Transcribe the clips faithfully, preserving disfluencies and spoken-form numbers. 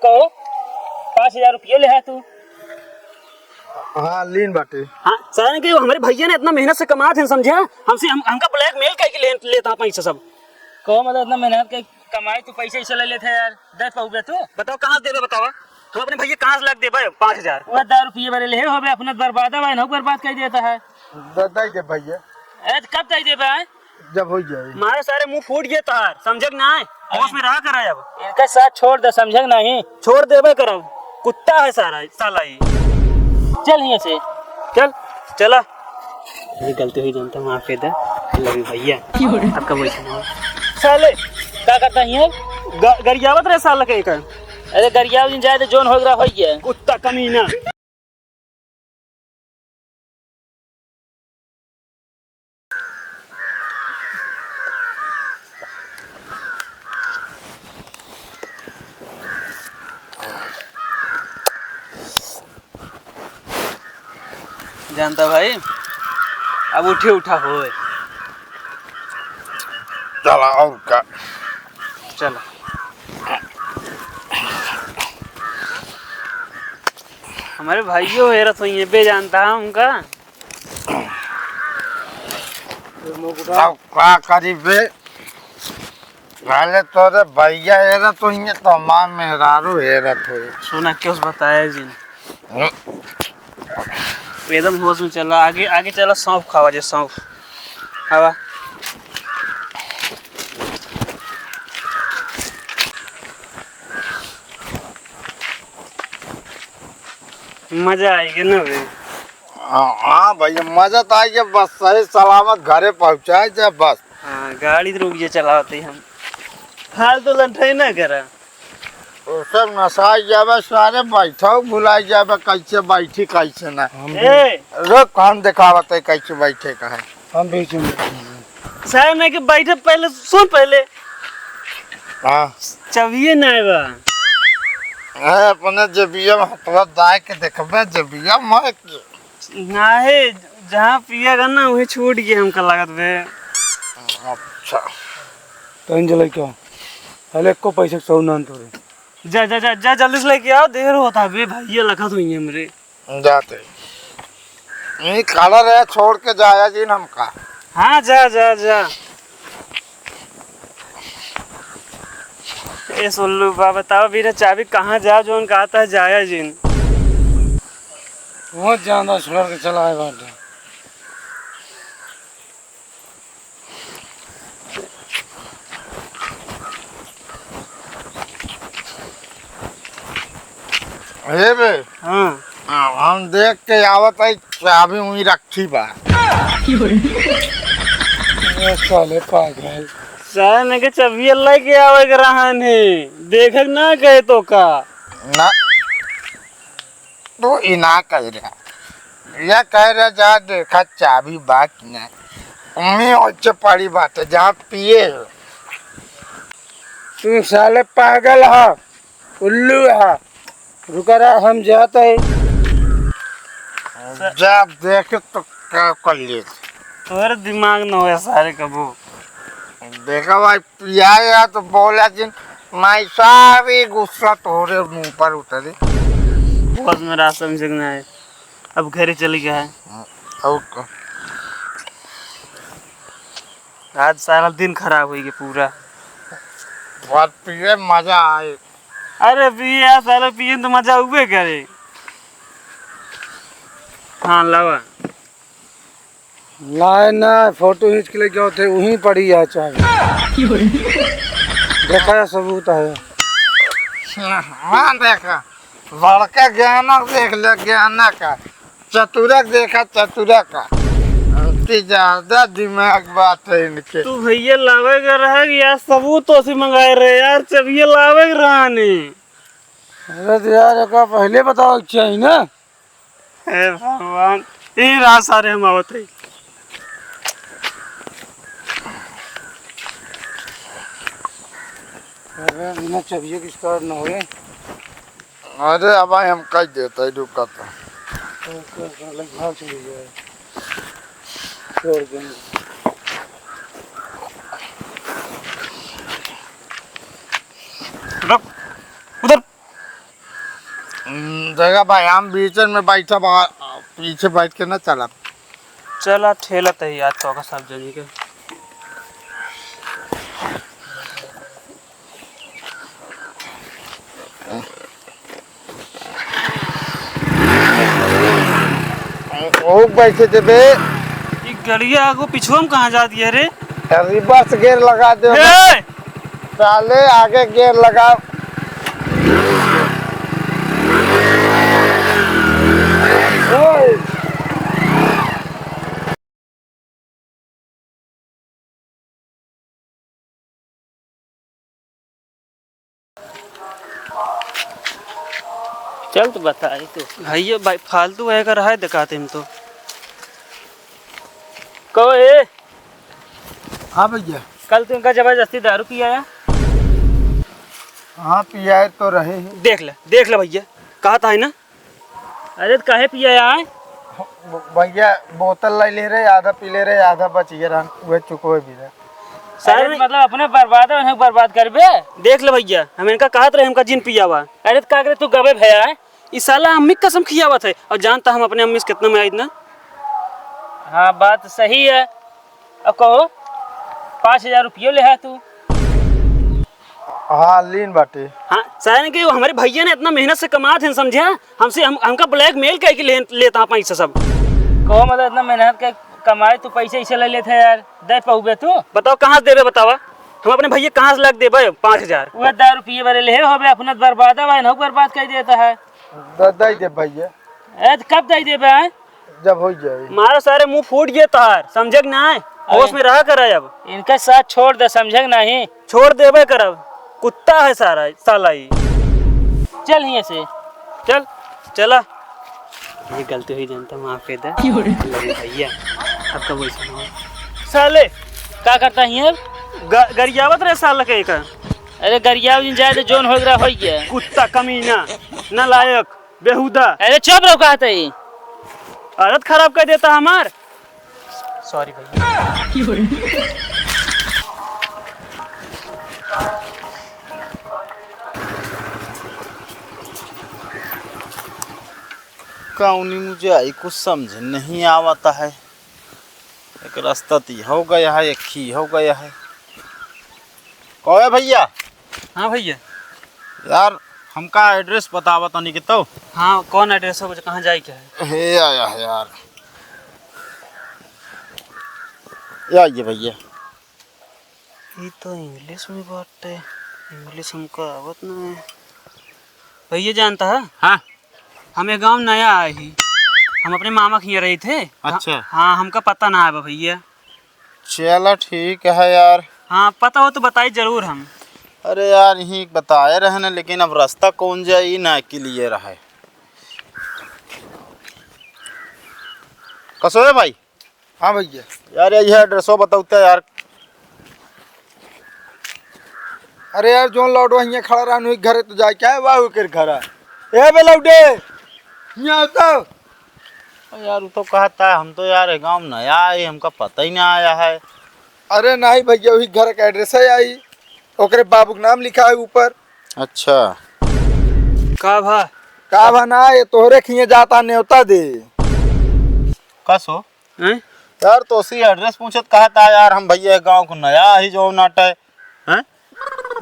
कहो, पाँच हजार रुपये ले है तू। हाँ, लीन बाटे। हाँ, सारे के हमरे भैया ने इतना मेहनत से कमात है, समझा? हमसे, हम, हमका blackmail करके ले, लेता पैसा सब। कहो, मतलब, इतना मेहनत के कमाई, तू पैसे ऐसे ले लेते यार, दे पाउबे तू? बताओ, कहाँ से देबे, बतावा? हम अपने भैया कहाँ से लाके देबे पाँच हजार? वो दस रुपये बरे ले होबे, अपना बर्बाद है, इनको बर्बाद कर देता है। दे, दे दे भैया। ए, तो कब दे देबे? जब हो जाए। मारे सारे मुंह फूट गए तोहार, समझे कि नाहीं? होश में रहा करा अब। इनका साथ छोड़ दे, समझे कि नाहीं? छोड़ देबे करब, कुत्ता है सारा, साला ही। चल यहाँ से। चल, चला। ये गलती हुई, जानता हूँ, माफ कर दे। I love you भैया। क्यों रे? आपका वैसे नाम। साले, का करता है ये? ग-, गरियावत रहे साला के एक। अरे गरियाव दिन जाए तो जोन हो गया, हो गया। कुत्ता कमीना। जानता भाई, अब उठे उठा होए। चला, और का? चला। हमारे भाइयों हेरत होइहैं, बे जानता है उनका। अब का करी बे? पहले तोरे भैया हेरत होइहैं तो हमार मेहरारू हेरत होई। सुना, क्यों बताया जी ने? हम्म। एकदम होश में चला, आगे, आगे चला, सौंफ खावा जे, सौंफ। आवा। मजा आएगा ना बे? हाँ, हाँ भैया, मजा तो आएगा, बस सही सलामत घरे पहुँचाए जा बस। हाँ, गाड़ी तो रुक जा, चलावत ही हम। फालतू लंठाई ना करा। वो सब नसाई जाबे सारे, बैठो भुलाई जाबे, कैसे बैठी कैसे ना। हम ए! रुक, हम देखावत है कैसे बैठे का है। हम बीच में। सारे नहीं के बैठे पहले, सुन पहले। हाँ। चबिये ना बा। हाँ, अपने जबिया में हथवा दाए के देखबे, जबिया में के। नाहीं, जहाँ पिएगा ना, वही छूट गया हमका लागत बे। अच्छा। तो इन जलाई क्या? पहले एको पैसे के सौ नान तोरे। जा, जा, जा, जा, जल्दी से लेके आओ, देर होता बे, भैया लखत हुई हमरे। जाते। ये काला रहे, छोड़ के जाया जी हमका। हाँ, जा, जा, जा। ए सोल्लू बा, बताओ, बिना चाबी कहाँ जाओ, जौन कहता है जाया जिन। वो ज्यादा छोड़ के चला है बाटे। ए बे। हाँ। हाँ, हम देख के आवत है, चाबी वहीं रखी बा। ए साले पागल। साले ने के चाबी लेके आवे के रहन है, देखे ना कहे तो का? ना। तू ई ना कह रहा, यह कह रहा जा देखा चाबी बा कि ना। उम्मी ओचे पड़ी बात है, जहाँ पिए हो। तू साले पागल ह, उल्लू ह। रुका रहा, हम जात है। जब देखे तो का कर ले। तोहरे दिमाग न होए सारे कबो। देखा भाई, पिया गया तो बोला जिन, मैं सारी गुस्सा तोहरे मुंह पर उतरे। बहुत मेरा समझ में आए, अब घरे चली गया है। और का? आज सारा दिन खराब होई गया पूरा। बहुत पिए मजा आए। अरे पिए यार, साला पिए तो मजा उबे करे। हाँ, लावा। लाए ना, फोटो खींच के लेके आओ थे, वहीं पड़ी है चाबी। देखा, यह सबूत है। हाँ, देखा, बड़का ज्ञानक देख ले, ज्ञानक। चतुरक देखा, चतुरक। अति ज्यादा दिमाग बात है इनके। तू भैया लावे के रहा कि यार, सबूत तो से मंगाए रहे यार, चबिया लावे के रहा नहीं। अरे तो यार, ओका पहले बताओ के चाहिए ना। हे भगवान, यही रहा सारे, हम आवत है। अरे, बिना चबिया के start ना होए। अरे, अब भाई हम कह देते हैं, रुका तो। तो, तो, तो, लग भाग चली जाए। छोड़ देंगे। रुक, उधर। हम्म, देखा भाई, हम बीच में बैठा बा, पीछे बैठ के ना चला। चला, ठेला तही याद तो होगा सब जनी के। ओ, बैठे थे बे। ई गड़िया आगो पिछुआ में कहाँ जात गया रे? Reverse gear लगा दे। ए! साले आगे gear लगा। ओए। चल तो बताई तो। भैया भाई फालतू है कर है दिखाते हम तो। कहो ए, हाँ भैया। कल तुमका जबरदस्ती दारू पियाया? हाँ, पियाए तो रहे ही। देख ले, देख ले भैया, कहा था है ना। अरे तो काहे पियाया है? ब-, भैया बोतल लाई ले रहे, आधा पी ले रहे, आधा बच गया रहन, उहे चुकोए भी रहे। सारे अरे नहीं मतलब अपने बर्बाद है, उन्हें बर्बाद करबे। देख ले भैया, हम इनका कहत रहे, हमका जिन पियावा। अरे तो का करे तू गबे भैया है? ई साला अम्मी कसम खियावत है और जानता हम अपने अम्मी से कितना में आई इतना। हाँ, बात सही है। अब कहो, पाँच हजार रुपयो ले है तू। हाँ, लीन बाटे। हाँ, सारे के वो हमारे भैया ने इतना मेहनत से कमात हैं, समझा? हमसे, हम, हमका blackmail करके ले, लेता है पैसा सब। कहो, मतलब, इतना मेहनत के कमाए, तू पैसे इसे ले लेते हैं यार, दे पाऊबे तू? बताओ, कहाँ से देबे, बतावा? हम अपने भैया कहाँ से लाके देबे पाँच हजार? वो दारू पिए वाले ले होबे, अपना बर्बाद है भाई, ना बर्बाद कर देता है। द-, दे दे भैया। ए, तो कब दे देबे, हैं? जब हो जाए। मारो सारे मुंह फूट गए तोहार, समझे कि नाय? होश में रहा कर अब। इनका साथ छोड़ दे, समझे कि नहीं? छोड़ देबे करब, कुत्ता है सारा, साला ही। चल हियां से। चल, चला। ये गलती हुई जानता, माफ कर दे। क्यों रे? भैया, अब कब वैसे ना हो। साले, का करता ही अब? ग-, गरियावत रहे साला के का? अरे गरियाव दिन जाए तो जोन हो गया, हो गया। कुत्ता कमीना, नालायक। बेहुदा। अरे चुप रहो, कहत है। हालत खराब कर देता हमार। Sorry भैया। कौनी मुझे आई कुछ समझ नहीं आवता है। एक रास्ता तो हो गया है, एक ही हो गया है। कहो भैया, हाँ भैया। यार, हमका address बतावा तनी के तो। हाँ, कौन address हो, कहाँ जाए के है? हे आया है यार। या ये भैया। ये तो English में बात है, English हमका आवत ना है। भैया जानता है? हाँ। हम ये गाँव नया आए ही। हम अपने मामा के यहाँ रहे थे। अच्छा। हाँ, हमका पता ना है भैया। चला ठीक है यार। हाँ, पता हो तो बताई जरूर हम। अरे यार, यहीं बताए रहे न, लेकिन अब रास्ता कौन जाए, ई ना के लिए रहे। कसो है भाई? हाँ भैया। यार, यही address बताओ तो यार। अरे यार, जोन लौडवा हियाँ खड़ा रहन, वही घरे तो जाए, क्या है, वाह, ओकर घर है। ए बे लौडे, हियाँ आओ तो। यार, वो तो कहता है, हम तो यार, ये गाँव नया आए, हमका पता ही ना आया है। अरे नहीं भैया, वही घर का address है आई, ओकरे बाबू के नाम लिखा है ऊपर। अच्छा। का भा? का भा ना, ये तोहरे खिए जाता, न्योता दे। का सो? हैं? यार, तोसी address पूछत कहता यार, हम भैया गाँव को नया ही जो नाटा है। हैं?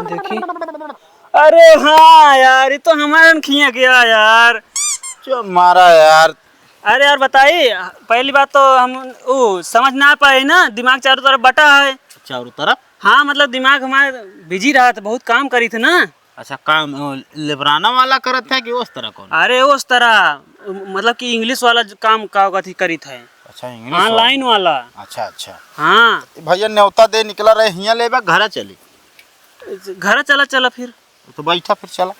देखी। अरे हाँ यार, ये तो हमारे खिया गया यार। जो मारा यार। अरे यार, बताई, पहली बात तो हम, ऊ, समझ ना पाए ना, दिमाग चारों तरफ बटा है। चारों तरफ? हाँ, मतलब दिमाग हमारे busy रहा था, बहुत काम करी थे ना। अच्छा, काम, ओ, लेबराना वाला करत है कि उस तरह कौन? अरे, उस तरह, मतलब कि English वाला जो काम का अथी करित है। अच्छा, English वाला। Online वाला। अच्छा, अच्छा। हाँ। भैया, न्योता दे निकला रहे, हियाँ लेबे, घरा चली। घरा चला, चला फिर। तो बैठा, फिर चला।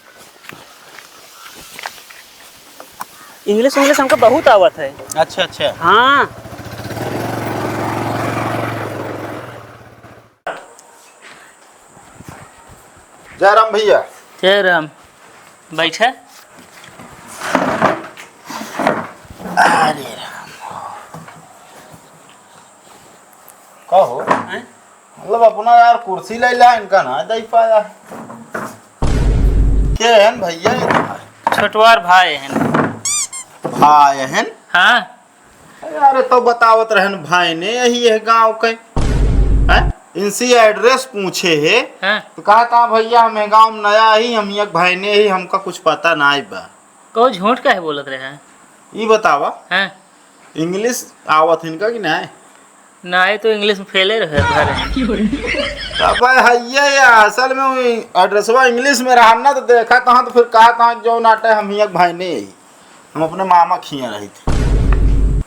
English, English हमका बहुत आवत है। अच्छा, अच्छा। हाँ। जय राम भैया। जय राम। बैठे। अरे राम। कहो। हैं? मतलब अपना यार कुर्सी ले ला, इनका ना दे पाया। के हैं भैया? छोटवार भाई हन। भाई हन? हाँ। अरे, अरे, तो बतावत रहन भाई ने, यही है गांव के। हैं? इनसे एड्रेस पूछे है, हाँ। तो कहा था, "भैया, हम ये गांव में नया ही, हम एक भाई ने ही, हमका कुछ पता ना बा।" कहो, झूठ काहे बोलत रहे हैं? ई बतावा, हाँ। इंग्लिश आवत है इनका कि नहीं? नहीं, तो इंग्लिश में फेले रहे, भरे। तब है ये, ये असल में वो एड्रेसवा इंग्लिश में रहा ना, तो देखा तहाँ, तो फिर कहा तहाँ, "जो नाटे हम ही एक भाई ने ही।" हम अपने मामा खिया रही थी।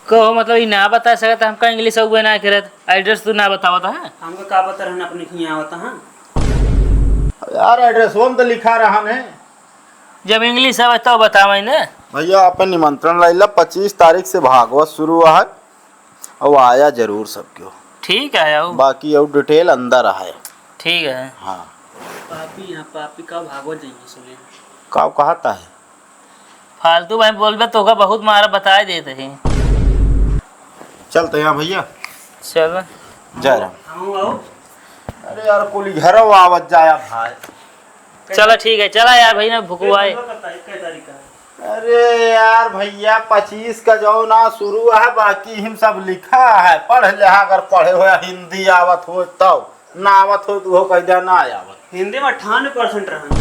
कहो, मतलब, ई ना बता सकत, हमका इंग्लिश अउबे ना करत, एड्रेस तू ना बतावत है? हमका का पता रहन अपने खिया आवत है? यार, एड्रेस वो में तो लिखा रहन है। जब इंग्लिश आवे, तब बतावे ने। भैया, अपन निमंत्रण लैला, पच्चीस तारीख से भागवत शुरू है, और आया जरूर सब क्यों। ठीक है, आओ। बाकी और डिटेल अंदर है। ठीक है। हाँ। पापी यहाँ, पापी का भागवत जाइए सुने। का कहता है? फालतू भाई बोलबे तो का बहुत मारा बताए देते हैं। चलते हैं भैया। चल। जय राम। हम आओ। अरे यार, कुली घर आवत जाया भाई। चला ठीक है, चला यार भाई ना भुकुआए। कै तारीख का है? अरे यार भैया, पच्चीस का जो ना शुरू है, बाकी हम सब लिखा है, पढ़ ले, अगर पढ़े हो या हिंदी आवत हो तो, ना आवत हो तो वो कह दे ना आवत। हिंदी में अट्ठानवे परसेंट रहन।